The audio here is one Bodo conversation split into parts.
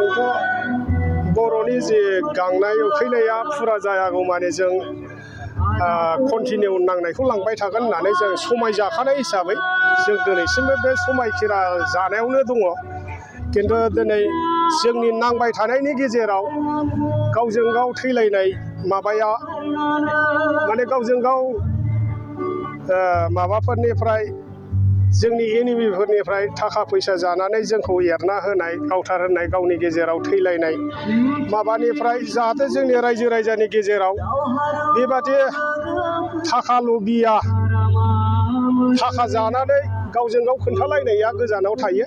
जोंथ' बर'नि जे गांनाय उखैनाया फुरा जायागौ माने जों कन्टिनिउ नांनायखौ लांबाय थागोन होननानै जों समाय जाखानाय हिसाबै जों दिनैसिमबो बे समायखिरा जानायावनो दङ। खिन्थु दिनै जोंनि नांबाय थानायनि गेजेराव गावजों गाव थैलायनाय माबाया माने गावजों गाव माबाफोरनिफ्राय जोंनि एनिमिफोरनिफ्राय थाखा फैसा जानानै जोंखौ एरना होनाय गावथार होनाय गावनि गेजेराव थैलायनाय माबानिफ्राय जाहाथे जोंनि रायजो राजानि गेजेराव बेबादि थाखा लबिया थाखा जानानै गावजों गाव खोन्थालायनाया गोजानाव थायो।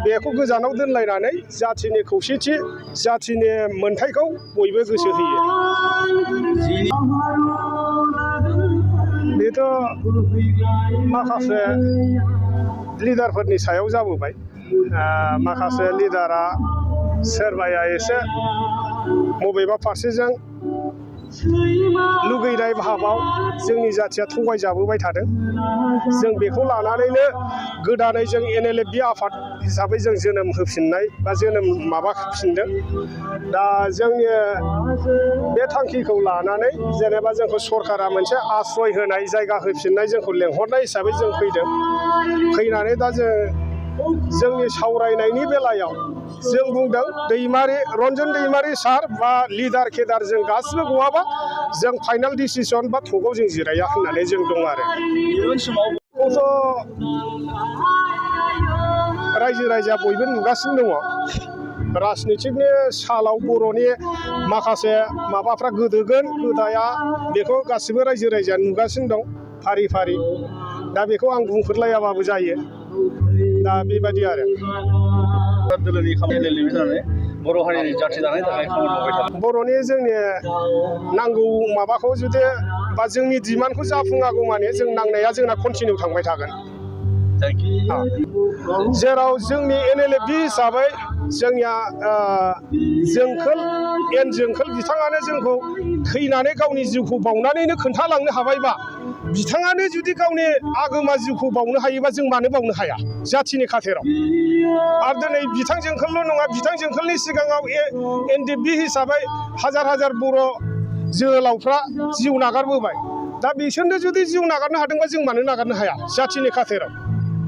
बेखौ गोजानाव दोनलायनानै जाथिनि खौसेथि जाथिनि मोनथायखौ बयबो गोसो होयो। बेथ' माखासे लिडारफोरनि सायाव जाबोबाय। माखासे लिडारा सोरबाया एसे बबेबा फारसेजों लुगैनाय भाबाव जोंनि जाथिया थगायजाबोबाय थादों। जों बेखौ लानानैनो गोदानै जों NLFB आफाद हिसाबै जों जोनोम होफिननाय बा जोनोम माबाफिनदों। दा जोंनि बे थांखिखौ लानानै जेनेबा जोंखौ सरकारा मोनसे आश्रय होनाय जायगा होफिननाय जोंखौ लेंहरनाय हिसाबै जों फैदों। फैनानै दा जोंनि सावरायनायनि बेलायाव जों बुंदों रन्जन दैमारि सार बा लिडार केदार जों गासिबो गवाबा जों फाइनाल डिसिसन बा थकआव जों जिराया होननानै जों दं आरो। इयुन समावथ' रायजो राजा बयबो नुगासिनो दङ। राजनितिकनि सालाव बर'नि माखासे माबाफ्रा गोदोगोन गोदाया बेखौ गासिबो रायजो राजाया नुगासिनो दं फारि फारि। दा बेखौ आं बुंफोरलायाबाबो जायो। दा बेबायदि आरो बर' हारिनि जाथि दानायनि थाखाय खामानि मावबाय थादों। बर'नि जोंनि नांगौ माबाखौ जुदि बा जोंनि डिमान्डखौ जाफुङागौ माने जों नांनाया जोंना कन्टिनिउ थांबाय थागोन। जेराव जोंनि NLFB हिसाबै जोंनिया जोंखोल बिथाङानो जोंखौ थैनानै गावनि जिउखौ बावनानैनो खोन्थालांनो हाबायबा बिथाङानो जुदि गावनि आगोमा जिउखौ बावनो हायोबा जों मानो बावनो हाया जाथिनि खाथेराव। आरो दिनै बिथां जोंखोलल' नङा, बिथां जोंखोलनि सिगाङाव NDFB हिसाबै हाजार हाजार बर' जोहोलावफ्रा जिउ नागारबोबाय। दा बिसोरनो जुदि जिउ नागारनो हादोंबा जों मानो नागारनो हाया जाथिनि खाथेराव।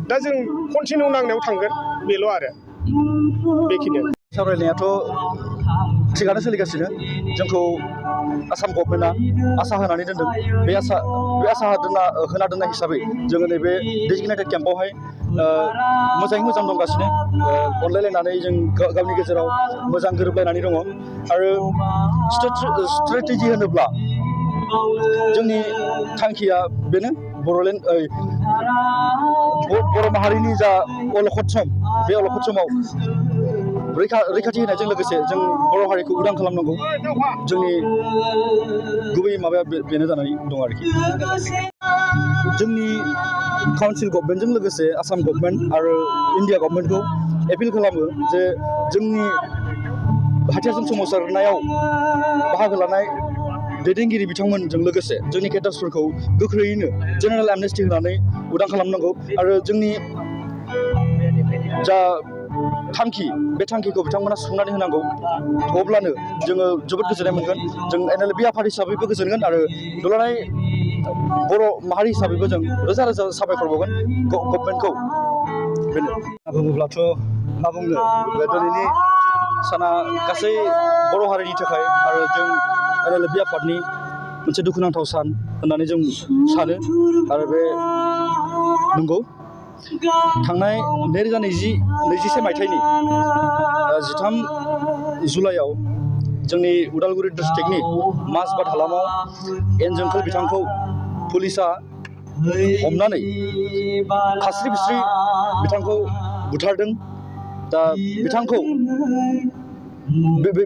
दा जों कन्टिनिउ नांनायाव थांगोन बेल' आरो बेखिनियानो। सावरायनायाथ' थिगानो सोलिगासिनो। जोंखौ आसाम गभर्नमेन्टआ आसा होनानै दोनदों। बे आसा होना दोननाय हिसाबै जोङो नैबे डेजिगनेटेड केम्पआवहाय मोजाङै मोजां दंगासिनो। अनलायलायनानै जों गावनि गेजेराव मोजां गोरोबलायनानै दङ। आरो स्ट्रेटेजि होनोब्ला जोंनि थांखिया बेनो बर' माहारिनि जा अलखद सम, बे अलखद समाव रैखाथि होनायजों लोगोसे जों बर' हारिखौ उदां खालामनांगौ। जोंनि गुबै माबाया बेनो जानानै दं आरोखि। जोंनि काउन्सिल गभर्नमेन्टजों लोगोसे आसाम गभर्नमेन्ट आरो इन्डिया गभर्नमेन्टखौ एपिल खालामो जे जोंनि हाथियारजों सोमावसारनायाव बाहागो लानाय दैदेनगिरि बिथांमोनजों लोगोसे जोंनि केडार्सफोरखौ गोख्रैयैनो जेनेरेल एमनेस्टि होनानै उदां खालामनांगौ। आरो जोंनि जा थांखि, बे थांखिखौ बिथांमोना सुफुंनानै होनांगौ। अब्लानो जोङो जोबोद गोजोननाय मोनगोन। जों NLFB आफाद हिसाबैबो गोजोनगोन आरो दुलाराय बर' माहारि हिसाबैबो जों रोजा रोजा साबायखर बावगोन गभर्नमेन्टखौ। बेनो बुङोब्लाथ' मा बुंनो, बे दिनैनि साना गासै बर' हारिनि थाखाय आरो जों NLFB आफादनि मोनसे दुखुनांथाव सान होननानै जों सानो। आरो बे नंगौ, थांनाय 2021 मायथाइनि 13 जुलाइआव जोंनि उदालगुरि डिस्ट्रिक्टनि माजबाट हालामाव एन जोंखोल बिथांखौ पुलिसा हमनानै खास्रि बिस्रि बिथांखौ बुथारदों। दा बिथांखौ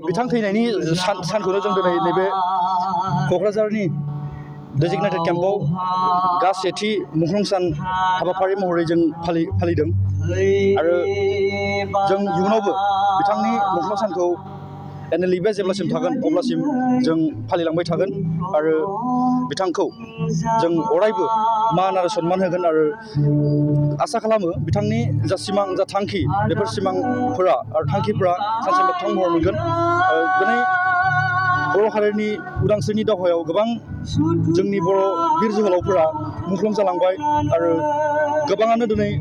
बिथां थैनायनि सानखौनो जों दिनै नैबे क'क्राझारनि डेजिगनेटेड केम्पआव गासेथि मुंख्लं सान हाबाफारि महरै जों फालिदों। आरो जों इयुनावबो बिथांनि मुंख्लं सानखौ NLB जेब्लासिम थागोन अब्लासिम जों फालिलांबाय थागोन आरो बिथांखौ जों अरायबो मान आरो सन्मान होगोन आरो आसा खालामो बिथांनि जा सिमां जा थांखि बेफोर सिमांफोरा आरो थांखिफोरा सानसे मोगथां महर मोनगोन। दिनै बर' हारिनि उदांस्रिनि दावहायाव गोबां जोंनि बर' बिर जोहोलावफोरा मुंख्लं जालांबाय आरो गोबाङानो दिनै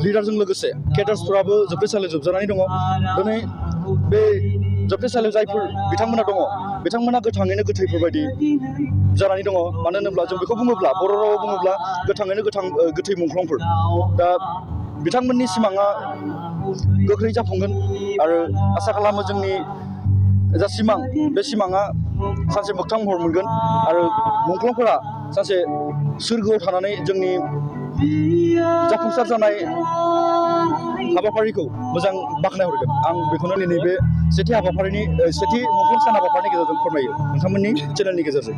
लिडारजों लोगोसे केडार्सफोराबो जोबथेसालियाव जोबजानानै दङ। दिनै बे जोबथेसालियाव जायफोर बिथांमोना दङ बिथांमोना गोथाङैनो गोथैफोरबायदि जानानै दङ। मानो होनोब्ला जों बेखौ बुङोब्ला बर' रावाव बुङोब्ला गोथाङैनो गोथै मुंख्लंफोर। दा बिथांमोननि सिमाङा गोख्रै जाफुंगोन आरो आसा खालामो जोंनि जा सिमां बे सिमाङा सानसे मोगथां महर मोनगोन आरो मुंख्लंफोरा सानसे सोरगोआव थानानै जोंनि जाफुंसार जानाय हाबाफारिखौ मोजां बाख्नायहरगोन। आं बेखौनो दिनै बे सेथि मुंख्लं सान हाबाफारिनि गेजेरजों फोरमायो नोंथांमोननि चेनेलनि गेजेरजों।